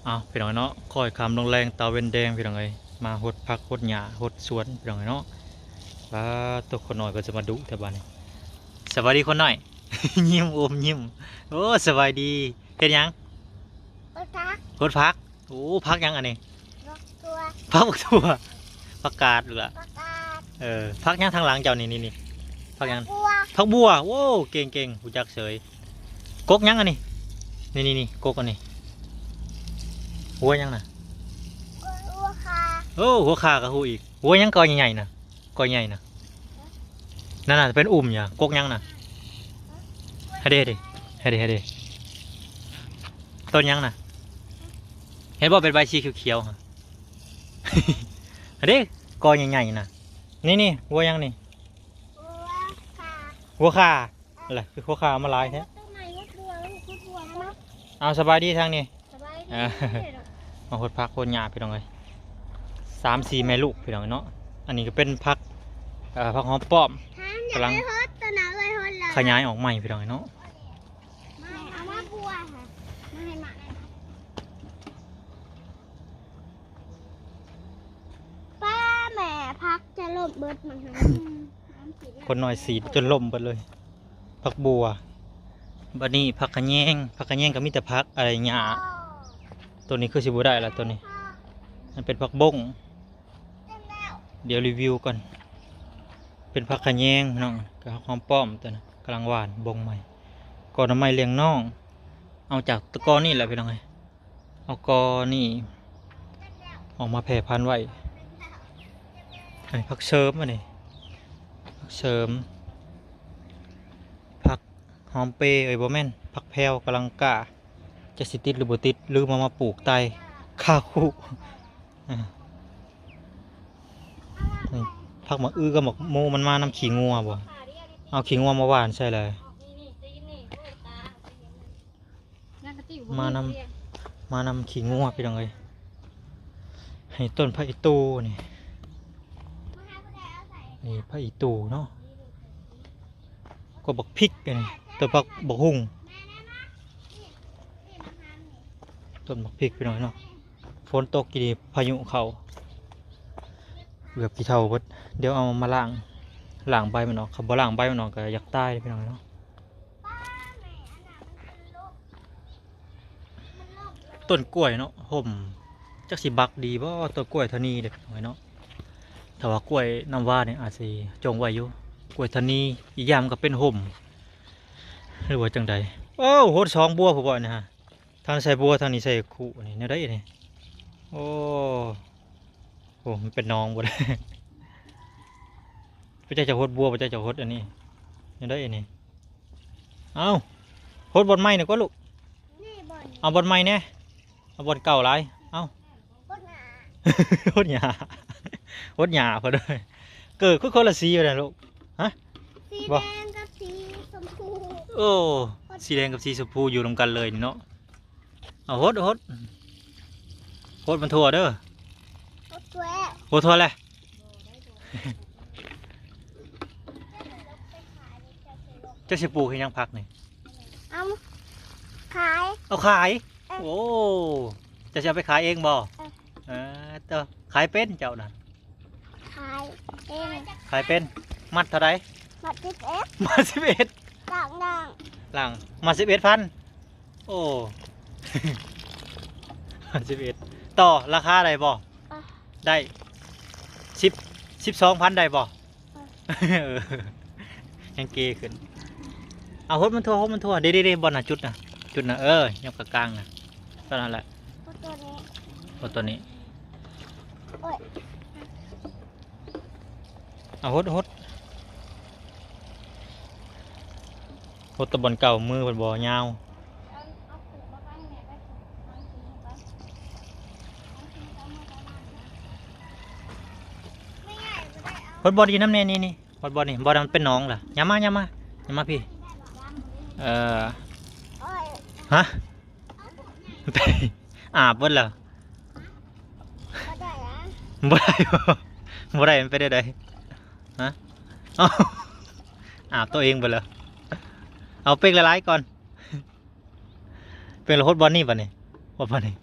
ເອົາ ພີ່ນ້ອງເນາະ ຄ່ອຍຄ່ຳລົງແລງ ຕາເວັນແດງ ພີ່ນ້ອງເອີຍ ມາຫົດຜັກຫົດຫຍ້າຫົດສວນ ພີ່ນ້ອງເນາະ. ປາດໂທ້ ຄົນນ້ອຍເພິ່ນຈະມາດຸແທ້ບາດນີ້. ສະບາຍດີຄົນນ້ອຍ. ຍິ້ມອົມຍິ້ມ. ໂອ້ ສະບາຍດີ. ເຮັດຫຍັງ? ຫົດຜັກ. ຫົດຜັກ. ໂອ້ ຜັກຫຍັງອັນນີ້? ຜັກຖົ່ວ. ຜັກຖົ່ວ. ຜັກກາດ ຫຼືວ່າ ຜັກກາດ. ເອີ ຜັກຫຍັງທາງຫຼັງເຈົ້ານີ້? ນີ້ໆ ຜັກຫຍັງ? ຜັກບົວ. ໂອ້ ເກັ່ງໆ ຮູ້ຈັກເສີຍ. ກົກຫຍັງອັນນີ້? ນີ້ໆໆ ກົກອັນນີ້ ຫົວຫຍັງນະ? ຫົວຂ່າ. ໂອ້ ຫົວຂ່າກໍຮູ້ອີກ. ຫົວຫຍັງ ກໍໃຫຍ່ໆນະ? ກໍໃຫຍ່ນະ ນັ້ນນະ ເປັນອຸ່ມຫຍັງ? ກົກຫຍັງນະ? ຫັ້ນເດ້ ຫັ້ນເດ້ ຫັ້ນເດ້ ຫັ້ນເດ້ ຕົ້ນຫຍັງນະ? ເຫັນບໍ່ ເປັນໃບສີຂຽວໆຫັ້ນ ຫັ້ນເດ້ ກໍໃຫຍ່ໆນະ. ນີ້ໆ ຫົວຫຍັງນີ້? ຫົວຂ່າ. ຫັ້ນແຫຼະ ຄືຫົວຂ່າເອົາມາຫຼາຍແທ້. ເອົາ ສະບາຍດີທາງນີ້. ສະບາຍດີ. ອ່າ ມາຫົດຜັກຫົດຫຍ້າ ພີ່ນ້ອງເອີຍ ສາມສີ່ແມ່ລູກ ພີ່ນ້ອງເນາະ. ອັນນີ້ກໍເປັນຜັກ ເອີ ຜັກຫອມປ້ອມ ກຳລັງຂະຫຍາຍອອກໃໝ່ ພີ່ນ້ອງເນາະ. ເອົາມາບົວ ມາໃຫ້ໝາ ປ້າ ແມ່ຜັກຈະລົ້ມເບິດມັນຫັ້ນ. ຄົນນ້ອຍສີດຈົນລົ້ມເບິດເລີຍ. ຜັກບົວ. ບັດນີ້ຜັກຂະແຍງ ຜັກຂະແຍງກໍມີແຕ່ຜັກ ອາ ຫຍ້າ. ໂຕນີ້ຄືຊິບໍ່ໄດ້ລະ ໂຕນີ້ ມັນເປັນຜັກບົ້ງ. ດຽວຣີວິວກ່ອນ. ເປັນຜັກຂະແຍງພີ່ນ້ອງ ກັບຫອມປ້ອມ ໂຕນັ້ນກຳລັງຫວ່ານບົ້ງໃໝ່. ກໍໜໍ່ໄມ້ລ້ຽງນ້ອງ ເອົາຈາກຕະກໍນີ້ແຫຼະ ພີ່ນ້ອງເອີຍ. ເອົາກໍນີ້ອອກມາແຜ່ພັນໄວ້. ອັນນີ້ຜັກເສີມ ອັນນີ້ຜັກເສີມ ຜັກຫອມເປ ເອີຍ ບໍ່ແມ່ນ ຜັກແພວກຳລັງກ້າ. ຈັກຊິຕິດຫຼືບໍ່ຕິດ ຫຼືມາ ມາປູກໃຕ້ຄາຄຸ. ອາ ນີ້ ຜັກໝາກອຶກັບໝາກໂມ ມັນມານຳຂີ້ງົວບໍ່? ເອົາຂີ້ງົວມາຫວ່ານໃສ່ແລ້ວ. ມານຳ ມານຳຂີ້ງົວ ພີ່ນ້ອງເອີຍ. ໃຫ້ຕົ້ນຜັກອີ່ຕູ່ນີ້ ນີ້ຜັກອີ່ຕູ່ເນາະ. ກໍບັກພິກອັນນີ້ ຕົ້ນຜັກບັກຫຸ່ງ ຕົ້ນບັກພິກ ພີ່ນ້ອງເນາະ. ຝົນຕົກກີ້ນີ້ພາຍຸເຂົ້າ ເກືອບຂີ້ເຖົ່າເບິດ. ດຽວເອົາມາລ້າງ ລ້າງໃບມັນອອກ. ຄັນບໍ່ລ້າງໃບມັນອອກກໍຢາກຕາຍເດ້ ພີ່ນ້ອງເນາະ. ຕົ້ນກ້ວຍເນາະ ຮົ່ມ ຈັກຊິບັກດີບໍ່ ຕົ້ນກ້ວຍເທົ່ານີ້ເດ້ ພີ່ນ້ອງເອີຍເນາະ. ຖ້າວ່າກ້ວຍນ້ຳຫວານນີ້ອາດຊິຈົ່ງໄຫວຢູ່ ກ້ວຍເທົ່ານີ້. ອີກຢ່າງມັນກໍເປັນຮົ່ມ ຫຼືວ່າຈັ່ງໃດ? ໂອ້ ຫົດສອງບົວພຸ້ນບໍ່ນີ້ຮະ. ທາງໃສ່ບົວ ທາງນີ້ໃສ່ຄຸ ນີ້ແນວໃດນີ້? ໂອ້ ໂອ້ ມັນເປັນໜອງບໍ່ໄດ້. ພະເຈົ້າຈະຫົດບົວ ພະເຈົ້າຈະຫົດອັນນີ້ ແນວໃດນີ້? ເອົ້າ ຫົດບ່ອນໃໝ່ນີ້ກວ່າລູກ. ນີ້ບ່ອນ ເອົາບ່ອນໃໝ່ແດ່ ເອົາບ່ອນເກົ່າຫຼາຍ. ເອົ້າ ຫົດຫຍ້າ ຫົດຫຍ້າ ຫົດຫຍ້າເພິ່ນ. ເກີດຄືຄົນລະສີຢູ່ນະລູກ. ຮະ ສີແດງກັບສີຊົມພູ. ໂອ້ ສີແດງກັບສີຊົມພູຢູ່ນຳກັນເລີຍນີ້ເນາະ. ເອົາຫົດ ຫົດ ຫົດມັນທົ່ວເດີ. ຫົດທົ່ວແລ້ວ ຫົດທົ່ວແລ້ວ. ເຈົ້າຊິປູກເຮັດຫຍັງຜັກນີ້? ເອົາຂາຍ ເອົາຂາຍ. ເອີ ໂອ້ ເຈົ້າຊິເອົາໄປຂາຍເອງບໍ່? ເອີ ເອີ ເຈົ້າຂາຍເປັນເຈົ້ານະ? ຂາຍເປັນ ຂາຍເປັນ. ມັດເທົ່າໃດ? ມັດສິບເອັດ ມັດສິບເອັດ. ລ້າງ ລ້າງ ລ້າງ ມັດສິບເອັດພັນ. ໂອ້ ສິບເອັດ ຕໍ່ລາຄາໄດ້ບໍ່? ເອີ ໄດ້ ສິບ ສິບສອງພັນໄດ້ບໍ່? ເອີ ເອີ ຍັງເກຂຶ້ນ. ເອົາຫົດມັນທົ່ວ ຫົດມັນທົ່ວ. ເດ້ໆໆ ບ່ອນນະ ຈຸດນະ ຈຸດນະ ເອີ ຍົກກາງໆນະ ຕອນນັ້ນແຫຼະ. ຫົດຕົວນີ້ ຫົດຕົວນີ້ ໂອ້ຍ. ເອົາຫົດ ຫົດ ຫົດແຕ່ບ່ອນເກົ່າ ມືເພິ່ນບໍ່ຍາວ. ຫົດບ່ອນນີ້ນຳແດ່ ນີ້ໆ ຫົດບ່ອນນີ້ ບ່ອນນັ້ນມັນເປັນໜອງລະ. ຢ່າມາ ຢ່າມາ ຢ່າມາພີ້. ເອີ ຮະ? ອາບເບິດແລ້ວ. ບໍ່ໄດ້ ບໍ່ໄດ້ ບໍ່ໄດ້ ມັນເປັນແນວໃດ? ຮະ? ເອົ້າ ອາບໂຕເອງເບິດແລ້ວ. ເອົາເປັກຫຼາຍໆກ່ອນ. ເປັກລະຫົດບ່ອນນີ້ບາດນີ້ ຫົດບ່ອນນີ້.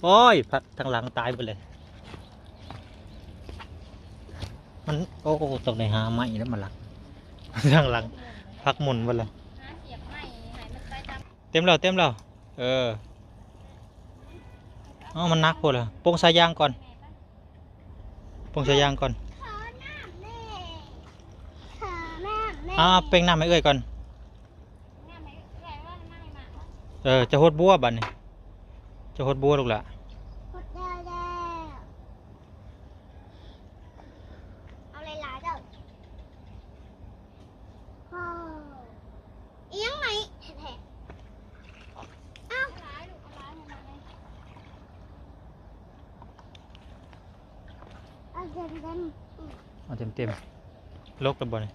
ໂອ້ຍ ພັກທາງຫຼັງຕາຍເບິດເລີຍ. ມັນ ໂອ້ ຕ້ອງໄດ້ຫາໄມ້ແລ້ວມາລັກ ທາງຫຼັງ ພັກໝຸ່ນເບິດເລີຍ. ຫາສຽບໄມ້ໃຫ້ມັນໄປຕາມ ເຕັມແລ້ວ ເຕັມແລ້ວ. ເອີ ເອົາ ມັນໜັກໂພດລະ. ປົງສາຍຢາງກ່ອນ ປົງສາຍຢາງກ່ອນ. ອ່າ ເປັ່ງນ້ຳໃຫ້ເອື້ອຍກ່ອນ. ເອີ ຈະຫົດບົວບາດນີ້ ຈະຫົດບົວລູກຫຼ້າ. ຫົດແລ້ວ ແລ້ວ ເອົາຫຼາຍໆເດີ້. ໂອ້ ອີຫຍັງໃໝ່ແທ້ໆ. ເອົາ ເອົາເຕັມໆ ເອົາເຕັມໆ. ລົກແລ້ວບໍ່ນີ້?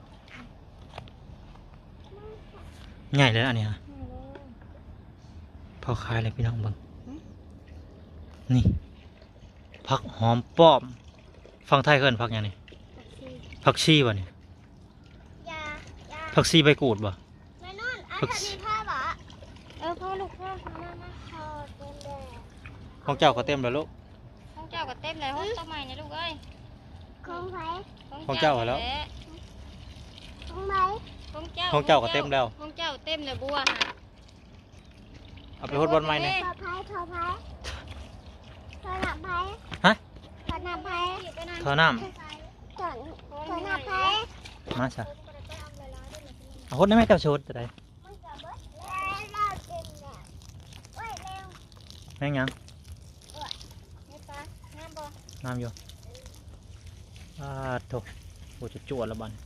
ໃຫຍ່ແລ້ວອັນນີ້ຫະ ພໍຂາຍແລ້ວພີ່ນ້ອງເບິ່ງ. ນີ້ ຜັກຫອມປ້ອມ ຝັ່ງໄທເອີ້ນຜັກຫຍັງນີ້? ຜັກຊີ ຜັກຊີບໍ່ນີ້? ຜັກຊີໃບກູດບໍ່? ເອີ ພໍລູກ ພໍ ມາໆ ຂອງເຈົ້າກໍເຕັມແລ້ວລູກ. ຂອງເຈົ້າກໍເຕັມແລ້ວ ຫົດໂຕໃໝ່ນີ້ລູກເອີຍ. ຂອງໃຜ? ຂອງເຈົ້າຫັ້ນແຫຼະ. ຂອງໃຜ? ຂອງເຈົ້າ ຂອງເຈົ້າກໍເຕັມແລ້ວ ຂອງເຈົ້າເຕັມແລ້ວບົວຫັ້ນ. ເອົາໄປຫົດບ່ອນໃໝ່ແດ່. ທໍ່ໃຜ? ທໍ່ໃຜ? ທໍ່ນ້ຳໃຜ? ຮະ? ທໍ່ນ້ຳໃຜ? ທໍ່ນ້ຳ ທໍ່ ທໍ່ນ້ຳໃຜ? ມາຊະ ເອົາຫົດໄດ້ໄໝ? ເຈົ້າຊິຫົດຕົວໃດ? ມັນກໍເບິດແລ້ວ ເຕັມແລ້ວ. ໂອ້ຍ ແລ້ວ ແມ່ງຫຍັງ? ໂອ້ຍ ເຫັນປະ? ງາມບໍ່? ງາມຢູ່. ອາໂທ້ ໂອ້ ຈະຈວດລະບາດນີ້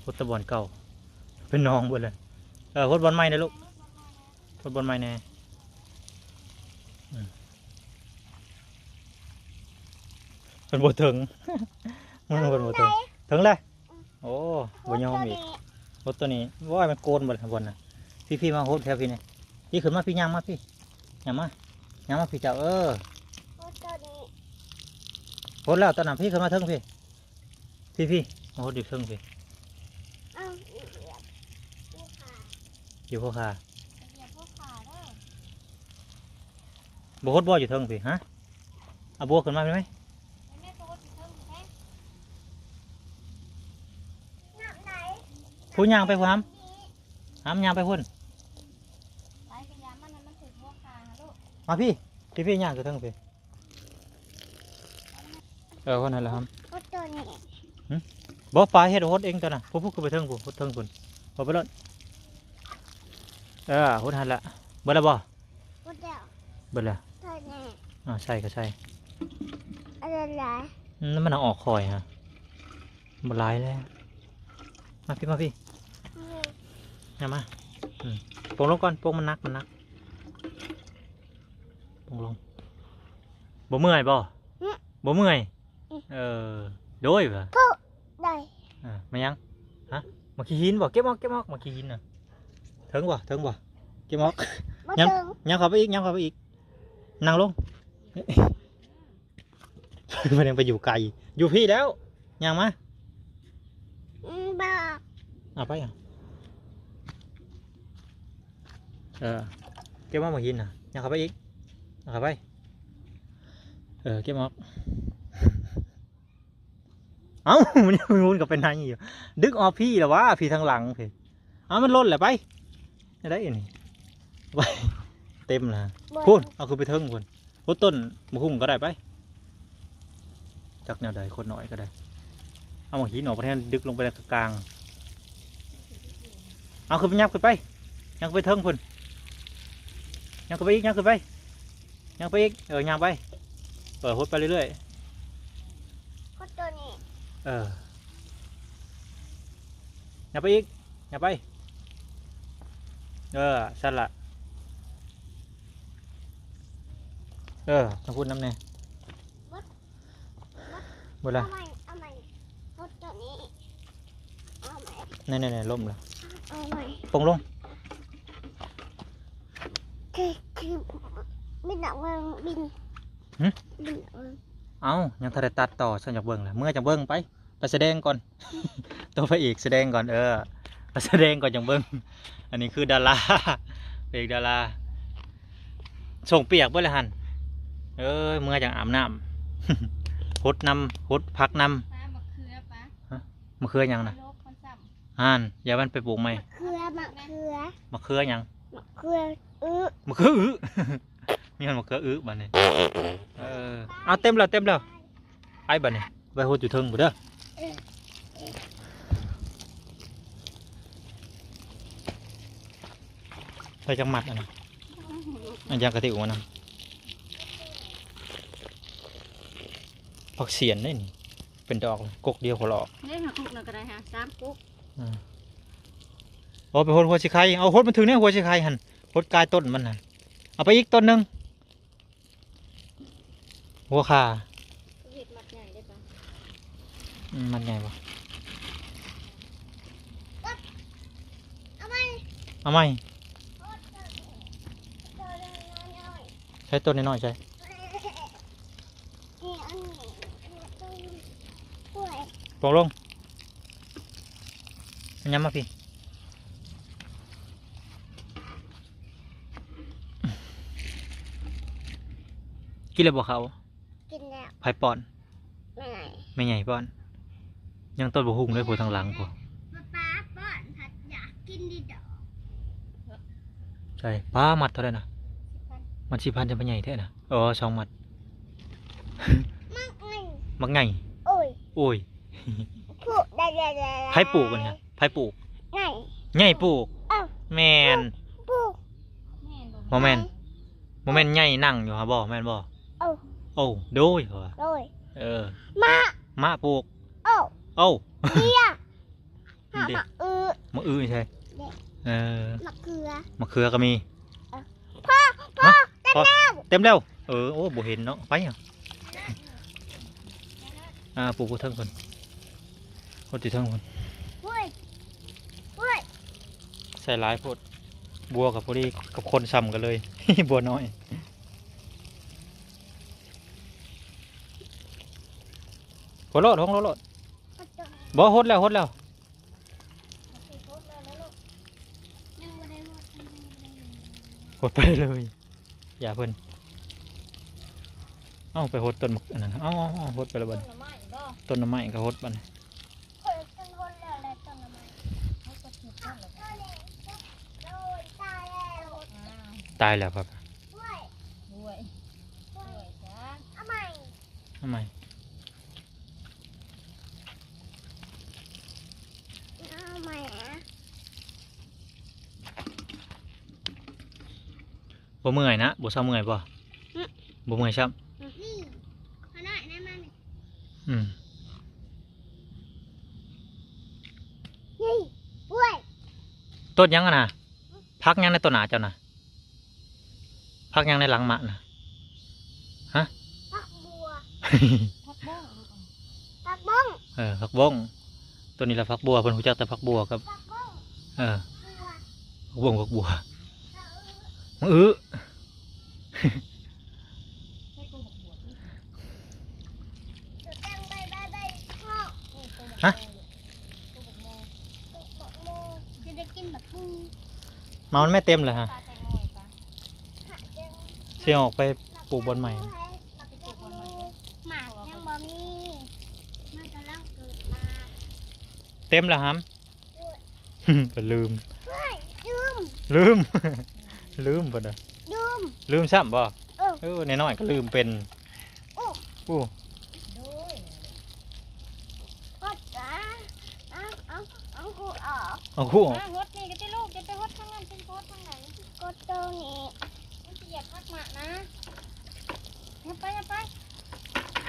ຫົດແຕ່ບ່ອນເກົ່າ ເປັນໜອງເບິດເລີຍ. ເອີ ຫົດບ່ອນໃໝ່ເດີ້ລູກ ຫົດບ່ອນໃໝ່ແດ່. ອືມ ເພິ່ນບໍ່ເຖິງ ເພິ່ນບໍ່ເຖິງ ເຖິງແລ້ວ. ໂອ້ ບໍ່ຍອມອີກ ຫົດໂຕນີ້ ໂອ້ຍ ມັນໂກນເບິດຫັ້ນບ່ອນນະ. ພີ່ໆ ມາຫົດແຖວພີ່ນີ້ ພີ່ຂຶ້ນມາ ພີ່ຍ່າງມາ ພີ່ຍ່າງມາ ຍ່າງມາ ພີ່ເຈົ້າ ເອີ ຫົດໂຕນີ້ ຫົດແລ້ວໂຕນັ້ນ. ພີ່ຂຶ້ນມາເທິງ ພີ່ ພີ່ໆ ມາຫົດຢູ່ເທິງ ພີ່ ເອົ້າ ຢູ່ພູຄາ ຢູ່ພູຄາ ບໍ່ຫົດບໍ່ຢູ່ເທິງ ພີ່ ຮະ? ເອົາບົວຂຶ້ນມາພີ້ໄໝ? ຜູ້ຍ່າງໄປພຸ້ນ ຫຳ ຫຳຍ່າງໄປພຸ້ນ ມາພີ້ ພີ້ໆ ຍ່າງຂຶ້ນເທິງພີ້. ເອີ ຄົນນັ້ນແຫຼະ ຫຳ ບໍ່ ປາເຮັດຫົດເອງຕົວນະ ຜູ້ ຜູ້ຂຶ້ນໄປເທິງພຸ້ນ ຫົດເທິງພຸ້ນ ເອົາໄປໂລດ. ເອີ ຫົດຫັ້ນລະ ເບິດລະບໍ່? ເບິດແລ້ວ ເບິດແລ້ວ ອ່າ ໃສ່ກໍໃສ່ ເອົາຫຼາຍໆ ອືມ ມັນເອົາອອກຄ່ອຍຫະ ບໍ່ຫຼາຍແລ້ວ. ມາພີ້ ມາພີ້ ມາ ມາ ອືມ ປົງລົງກ່ອນ ປົງ ມັນໜັກ ມັນໜັກ ປົງລົງ. ບໍ່ເມື່ອຍບໍ່? ບໍ່ເມື່ອຍ? ເອີ ໂດຍວ່າ ຜູ້ໃດ ອ່າ ມາຫຍັງ? ຮະ ໝາກຂີ້ຫີນບໍ່? ເກັບອອກ ເກັບອອກ ໝາກຂີ້ຫີນນະ ເຖິງບໍ່? ເຖິງບໍ່? ເກັບອອກ ຍັງ ຍັງເຂົ້າໄປອີກ ຍັງເຂົ້າໄປອີກ ນັ່ງລົງ. ເພິ່ນຍັງໄປຢູ່ໄກ ຢູ່ພີ້ແລ້ວ ຍ່າງມາ ອືມ ບໍ່ ເອົາໄປ ເອີ ເກັບມາໝາກຫີນນະ ຍ່າງເຂົ້າໄປອີກ ຍ່າງເຂົ້າໄປ ເອີ ເກັບອອກ. ເອົ້າ ມັນຍັງໝູນເຂົ້າໄປໃນຢູ່ ດຶງອອກພີ້ລະຫວາ ພີ້ທາງຫຼັງພີ້. ເອົາ ມັນຫຼົ່ນແລ້ວ ໄປ ໄດ້ນີ້ ໄປ ເຕັມລະ ບໍ່ ພຸ້ນ ເອົາຂຶ້ນໄປເທິງພຸ້ນ ໂອ້ ຕົ້ນບັກຫຸ່ງກໍໄດ້ ໄປ ຈັກແນວໃດ ຄົນນ້ອຍກໍໄດ້ ເອົາໝາກຫີນອອກໄປແທນ ດຶງລົງໄປກາງໆ. ເອົາຂຶ້ນໄປ ຫຍັບຂຶ້ນໄປ ຫຍັບໄປເທິງພຸ້ນ ຫຍັບຂຶ້ນໄປອີກ ຫຍັບຂຶ້ນໄປ ຫຍັບໄປອີກ ເອີ ຫຍັບໄປ ເອີ ຫົດໄປເລື້ອຍໆ ຫົດໂຕນີ້ ເອີ ຫຍັບໄປອີກ ຫຍັບໄປ ເອີ ຊັ້ນລະ ເອີ ທາງພຸ້ນນຳແດ່ ໝົດ ໝົດລະ ເອົາໃໝ່ ເອົາໃໝ່ ຫົດໂຕນີ້ ເອົາໃໝ່ ແນ່ໆໆ ລົ້ມລະ ເອົາໃໝ່ ປົງລົງ ຄື ຄື ບິນອອກເບິ່ງ ບິນ ຫຶ? ບິນອອກເບິ່ງ ເອົ້າ ຍັງທັນໄດ້ຕັດຕໍ່ ຊັ້ນຢາກເບິ່ງລະ ເມື່ອຈັ່ງເບິ່ງ ໄປ ໄປສະແດງກ່ອນ ໂຕພະເອກສະແດງກ່ອນ ເອີ ໄປສະແດງກ່ອນຈັ່ງເບິ່ງ ອັນນີ້ຄືດາລາ ພະເອກດາລາ ສົ່ງປຽກເບິດລະຫັ້ນ ເອີຍ ເມືອຈັ່ງອາບນ້ຳ ຫົດນຳ ຫົດຜັກນຳ. ປາ ໝາກເຂືອປາ. ຮະ? ໝາກເຂືອຫຍັງນະ? ລົກມັນຊ້ຳ. ຫັ້ນ ຢ່າມັນໄປປູກໃໝ່. ເຂືອ ໝາກເຂືອ. ໝາກເຂືອຫຍັງ? ໝາກເຂືອອຶ. ໝາກເຂືອອຶ. ມີຮອດໝາກເຂືອອຶບາດນີ້. ເອີ ເອົາ ເຕັມແລ້ວ ເຕັມແລ້ວ. ໄປບາດນີ້ ໄປຫົດຢູ່ເທິງພຸ້ນເດີ. ໄດ້ຈັກມັດອັນນັ້ນ? ອັນຢາກະຕິກອອກມານຳ. ຜັກສຽນເດ້ນີ້ ເປັນດອກ ກົກດຽວກໍລອກ. ເດ້ ຫາກົກນັ້ນກໍໄດ້ຫາ ສາມກົກ. ອືມ ໂອ້ ໄປຫົດຫົວຊິໄຄ. ເອົາ ຫົດມັນຖືກແນວ ຫົວຊິໄຄຫັ້ນ ຫົດກາຍຕົ້ນມັນຫັ້ນ. ເອົາໄປອີກຕົ້ນໜຶ່ງ. ຫົວຂ່າ ເຮັດມັດໃຫຍ່ໄດ້ປະ? ອືມ ມັດໃຫຍ່ບໍ່? ເອົາໃໝ່ ເອົາໃໝ່. ໃຊ້ຕົ້ນນ້ອຍໆ ໃຊ້ ປົງລົງ. ຍຳມາພີ້. ກິນແລ້ວບໍ່ເຂົ້າ? ກິນແລ້ວ. ໃຜປ້ອນ? ແມ່ໃຫຍ່. ແມ່ໃຫຍ່ປ້ອນ. ຍັງຕົ້ນບໍ່ຮຸ່ງເລີຍ ຜູ້ທາງຫຼັງພຸ້ນ. ປ້າປ້ອນພັດຢາກກິນດີດອກ. ໃຊ່ ປ້າ ມັດເທົ່າໃດນະ? ສິບພັນ. ມັດສິບພັນ ຈະມາໃຫຍ່ແທ້ນະ. ອໍ ສອງມັດ. ໝາກໃຫຍ່ ໝາກໃຫຍ່. ໂອ້ຍ ໂອ້ຍ. ປູກໄດ້ ໄດ້ ໄດ້ ໃຜປູກອັນນີ້? ໃຜປູກ? ໃຫຍ່ ໃຫຍ່ປູກ. ເອີ ແມ່ນ ປູກ ແມ່ນບໍ່? ບໍ່ແມ່ນ ບໍ່ແມ່ນໃຫຍ່ນັ່ງຢູ່ຫັ້ນບໍ່ ແມ່ນບໍ່? ເອີ ໂອ້ ໂດຍ ເຂົາວ່າ ໂດຍ. ເອີ ມະ ມະປູກ. ໂອ້ ໂອ້ ເດຍ ຫາ ເດ ໝາກອຶ ໝາກອຶໃຊ່. ເອີ ໝາກເຂືອ ໝາກເຂືອກໍມີ. ພໍ ພໍ ຮະ? ເຕັມແລ້ວ ເຕັມແລ້ວ. ເອີ ໂອ້ ບໍ່ເຫັນເນາະ ໄປຫຍັງ. ອ່າ ປູກຢູ່ເທິງພຸ້ນ ພຸ້ນຢູ່ເທິງພຸ້ນ. ໂອ້ຍ ໂອ້ຍ ໃສ່ຫຼາຍໂພດ ບົວກໍພໍດີກັບຄົນ ສ່ຳກັນເລີຍ ບົວນ້ອຍ. ໂພດໂລດ ລົງໂລດ ໂລດ. ບໍ່ ຫົດແລ້ວ ຫົດແລ້ວ. ຫົດໄປເລີຍ ຢ່າເພິ່ນ. ເອົາ ໄປຫົດຕົ້ນໝາກອັນນັ້ນ. ເອົາ ເອົາ ເອົາ ຫົດໄປແລ້ວບັດນີ້. ຕົ້ນໜໍ່ໄມ້ກໍຫົດບັດນີ້. ຕາຍແລ້ວຄັບ. ໂອ້ຍ ໂອ້ຍ ເອົາໃໝ່ ເອົາໃໝ່. ເອົາໃໝ່ອະ. ບໍ່ເມື່ອຍນະ? ບໍ່ເຊົາເມື່ອຍບໍ່? ອື ບໍ່ເມື່ອຍຊ້ຳ. ອື ນີ້ ຂະໜ້ອຍນັ້ນມັນ ອືມ ນີ້ ໂອ້ຍ ຕົ້ນຫຍັງຫັ້ນນະ? ຜັກຫຍັງໃນຕົ້ນໜ້າເຈົ້ານະ? ຜັກຫຍັງໃນຫຼັງໝາກນະ? ຮະ? ຜັກບົວ ຜັກບົ້ງ ຜັກບົ້ງ. ເອີ ຜັກບົ້ງ. ໂຕນີ້ລະຜັກບົວ ເພິ່ນຮູ້ຈັກແຕ່ຜັກບົວກັບ ຜັກບົ້ງ ເອີ ບົວ ຜັກບົ້ງ ຜັກບົວ ເອີ ໝາກອຶ. ຮະ? ຈະໄດ້ກິນບັກຫຸ່ງ ມາ ມັນແມ່ເຕັມແລ້ວຮະ ຊິອອກໄປປູກບ່ອນໃໝ່. ໝາກຍັງບໍ່ມີ ມັນກຳລັງເກີດໝາກ. ເຕັມແລ້ວຫຳ ເພິ່ນລືມ ເຮີ້ຍ ລືມ ລືມ ລືມເພິ່ນນະ ລືມ ລືມຊ້ຳບໍ່? ເອີ ເອີ ນ້ອຍໆກໍລືມເປັນ. ໂອ້ ໂອ້ ຫົດ ເອົາ ເອົາ ເອົາ ເອົາ ເອົາ ຫົດນີ້ກໍຕິລູກ ຢ່າໄປຫົດທາງນັ້ນ ຊິຫົດທາງໃດ? ກົດໂຕນີ້ ມັນຊິຢຽບຜັກໝາກນະ. ຢ່າໄປ ຢ່າໄປ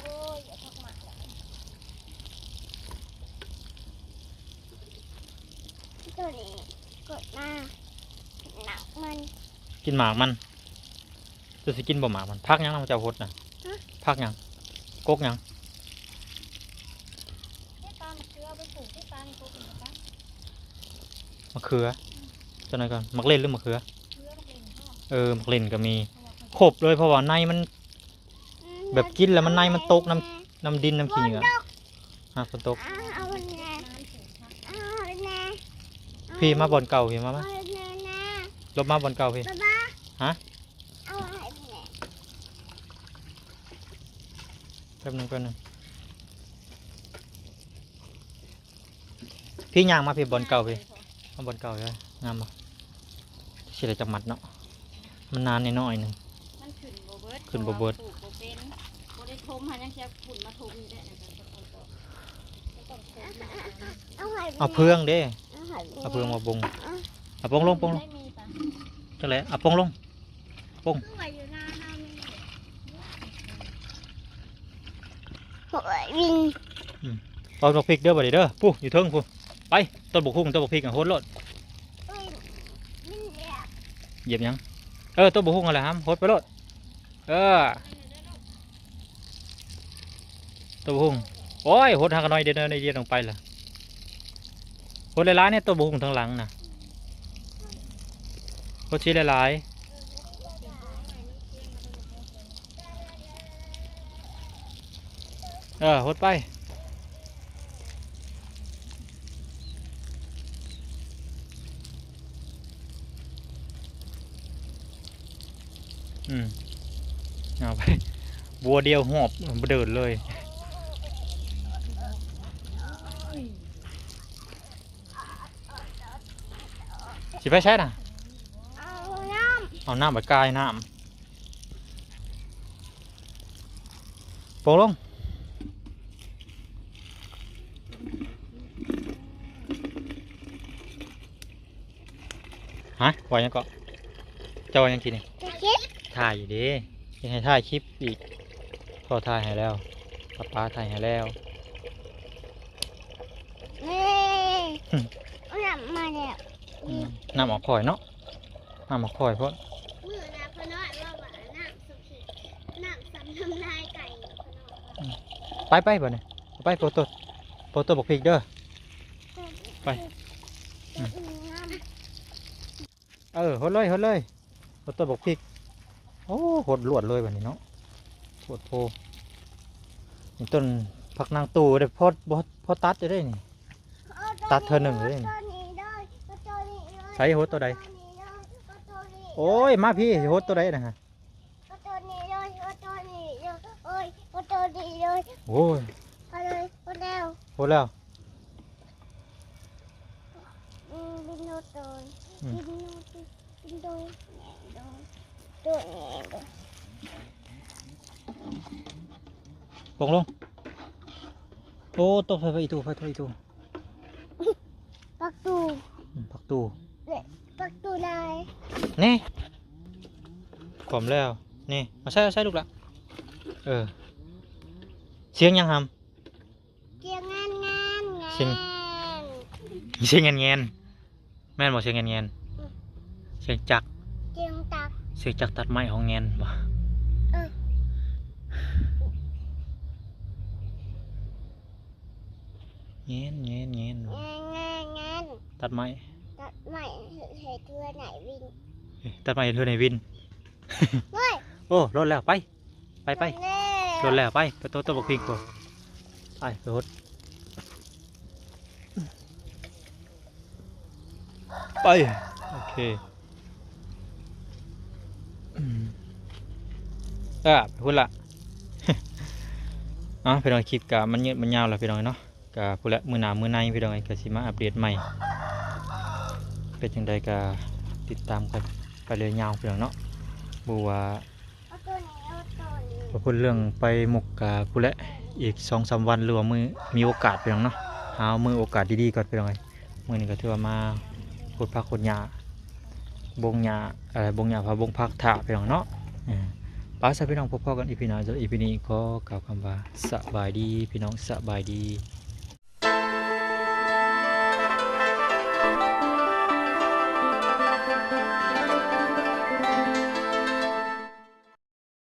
ໂອ້ຍ ຢຽບຜັກໝາກ. ໂຕນີ້ກົດມາ ກິນໝາກມັນ ກິນໝາກມັນ. ເຈົ້າຊິກິນບໍ່ໝາກມັນ? ຜັກຫຍັງນະ ເຈົ້າຫົດນະ? ຮະ? ຜັກຫຍັງ? ກົກຫຍັງ? ເຮັດປາໝາກເຂືອ ເອົາໄປປູກທີ່ປານີ້ ກົກນີ້ປາ ໝາກເຂືອ. ອືມ ຈັກໜ່ອຍກ່ອນ ໝາກເລັ່ນຫຼືໝາກເຂືອ? ເຂືອ ໝາກເລັ່ນເນາະ. ເອີ ໝາກເລັ່ນກໍມີ ເອີ ຄົບເລີຍ ເພາະວ່າໃນມັນ ອືມ ແບບກິນແລ້ວມັນໃນມັນຕົກນຳ ມັນດົກ ນຳດິນນຳຂີ້ເຫຍື້ອ. ຮະ? ຝົນຕົກ ເອົາແນ່ ເອົາແນ່ ພີ່ມາບ່ອນເກົ່າ ພີ່ມາ ມາ ເອົາແນ່ນະ ຫຼົບມາບ່ອນເກົ່າພີ່. ບາບາ ຮະ? ເອົາໃຫ້ແນ່. ແປັບໜຶ່ງ ແປັບໜຶ່ງ ພີ່ຍ່າງມາ ພີ່ ບ່ອນເກົ່າ ພີ່ ເອົາບ່ອນເກົ່າເດີ. ງາມບໍ່? ຊິໄດ້ຈັກມັດເນາະ ມັນໜາໜ້ອຍໆໜຶ່ງ. ມັນຂຶ້ນບໍ່ເບິດ ຂຶ້ນບໍ່ເບິດ ເພາະວ່າປູກບໍ່ເປັນ ບໍ່ໄດ້ຖົມ ຫາຍັງຊິເອົາຝຸ່ນມາຖົມຢູ່ເດ້. ເອົາເຟືອງເດ້ ເອົາເຟືອງມາບົງ. ເອົາປົງລົງ ປົງລົງ ຈັກແຫຼະ ເອົາປົງລົງ ປົງ. ໂອ້ຍ ວິນ ອືມ ເອົາບັກພິກເດີ ບັດນີ້ເດີ ພຸ້ນ ຢູ່ເທິງພຸ້ນ. ໄປ ຕົ້ນບັກຫຸ່ງ ຕົ້ນບັກພິກ ຫົດໂລດ. ໂອ້ຍ ວິນ ຢຽບຫຍັງ? ເອີ ຕົ້ນບັກຫຸ່ງຫັ້ນແຫຼະ ຫຳ ຫົດໄປໂລດ. ເອີ ຕົ້ນບັກຫຸ່ງ. ໂອ້ຍ ຫົດຫາກະໜ້ອຍດຽວ ໜ້ອຍດຽວລົງໄປລະ. ຫົດຫຼາຍໆແດ່ ຕົ້ນບັກຫຸ່ງທາງຫຼັງນະ ຫົດຊິຫຼາຍໆ. ເອີ ຫົດໄປ. ອືມ ເອົາໄປ ບົວດຽວຫອບ ບໍ່ເດີນເລີຍ. ຊິໄປໃສນະ? ເອົານ້ຳ ເອົານ້ຳໄປກາຍນ້ຳ. ປົງລົງ. ຮະ ວ່າຫຍັງເກາະ? ເຈົ້າວ່າຫຍັງກີ້ນີ້? ຖ່າຍຄລິບ ຖ່າຍຢູ່ເດ້ ຍັງໃຫ້ຖ່າຍຄລິບອີກ. ພໍ່ຖ່າຍໃຫ້ແລ້ວ ປ້າຖ່າຍໃຫ້ແລ້ວ. ເອີ ນ້ຳມາແລ້ວ. ອືມ ນ້ຳອອກຄ່ອຍເນາະ ນ້ຳອອກຄ່ອຍໂພດ. ມື້ນະພໍ່ນ້ອຍເວົ້າວ່ານ້ຳສຸກ ນ້ຳຊຳນ້ຳລາຍໄກ່. ອືມ ໄປ ໄປ ບັດນີ້ ໄປ ໂປໂຕ ໂປໂຕບັກພິກເດີ ໄປ. ອືມ ເອີ ຫົດເລີຍ ຫົດເລີຍ ຫົດຕົ້ນບັກພິກ. ໂອ້ ຫົດລວດເລີຍບັດນີ້ເນາະ ໂພດໂພ. ນີ້ຕົ້ນຜັກນາງຕູ້ເດ້ ພໍ ພໍຕັດຢູ່ເດ້ນີ້ ຕັດເທື່ອໜຶ່ງເດ້ນີ້. ໃສ ຫົດໂຕໃດ? ໂອ້ຍ ມາພີ້ ຫົດໂຕໃດນະ? ໂອ້ຍ ຫົດແລ້ວ ຫົດແລ້ວ. ອືມ ບິນໂນໂຕຍ ອືມ ບິນໂນໂຕຍ ບິນໂຕຍ ໂຕຍ ໂຕຍ. ປົງລົງ. ໂອ້ ຕົກໃສ່ ໃສ່ອີ່ຕູ້ ໃສ່ອີ່ຕູ້. ຜັກຕູ່ ອືມ ຜັກຕູ່ ເອີ ຜັກຕູ່ລາຍ ນີ້ ຂອມແລ້ວ ນີ້ ເອົາໃສ່ ເອົາໃສ່ລູກລະ. ເອີ ສຽງຫຍັງຫຳ? ສຽງແງນໆ ສຽງ ສຽງແງນໆ ແມ່ນບໍ່? ສຽງແງນໆ ອືມ ສຽງຈັກ ສຽງຈັກ ສຽງຈັກຕັດໄມ້ ຮ້ອງແງນບໍ່? ເອີ ແງນ ແງນ ແງນ ແງນ ແງນ ແງນ ຕັດໄມ້ ຕັດໄມ້ເຮັດ ເຮັດເຮືອນໃຫ້ວິນ ເອີ ຕັດໄມ້ເຮັດເຮືອນໃຫ້ວິນ. ໂອ້ຍ ໂອ້ ລົດແລ້ວ ໄປ ໄປ ໄປ ລົດແລ້ວ ໄປ ໄປໂຕະ ໂຕະບັກພິກພຸ້ນ ໄປ ໄປຫົດ ໄປ ໂອເຄ ອືມ ອ່າ ໄປພຸ້ນລະ. ເອົາ ພີ່ນ້ອງ ຄລິບກະມັນຍືດມັນຍາວແລ້ວ ພີ່ນ້ອງເນາະ. ກະພຸ້ນແຫຼະ ມື້ໜ້າມື້ໃນ ພີ່ນ້ອງເອີຍ ກະຊິມາອັບເດດໃໝ່ ເປັນຈັ່ງໃດກະຕິດຕາມກັນໄປເລື້ອຍຍາວ ພີ່ນ້ອງເນາະ. ບໍ່ວ່າ ເອົາໂຕນີ້ ເອົາໂຕນີ້ ບໍ່ພຸ້ນເລື່ອງໄປມຸກກະພຸ້ນແຫຼະ ອີກສອງສາມວັນ ຫຼືວ່າມື້ມີໂອກາດ ພີ່ນ້ອງເນາະ. ຫາມື້ໂອກາດດີໆກ່ອນ ພີ່ນ້ອງເອີຍ. ມື້ນີ້ກໍຖືວ່າມາຂຸດຜັກຂຸດຫຍ້າ ບົງຫຍ້າ ເອີ ບົງຫຍ້າ ພາບົງຜັກຖ້າ ພີ່ນ້ອງເນາະ. ເອີ ໄປຊະ ພີ່ນ້ອງ ພົບພໍ້ກັນ ອີພີ ໜ້າ. ສຳລັບ ອີພີ ນີ້ ຂໍກ່າວຄຳວ່າ ສະບາຍດີ ພີ່ນ້ອງ ສະບາຍດີ.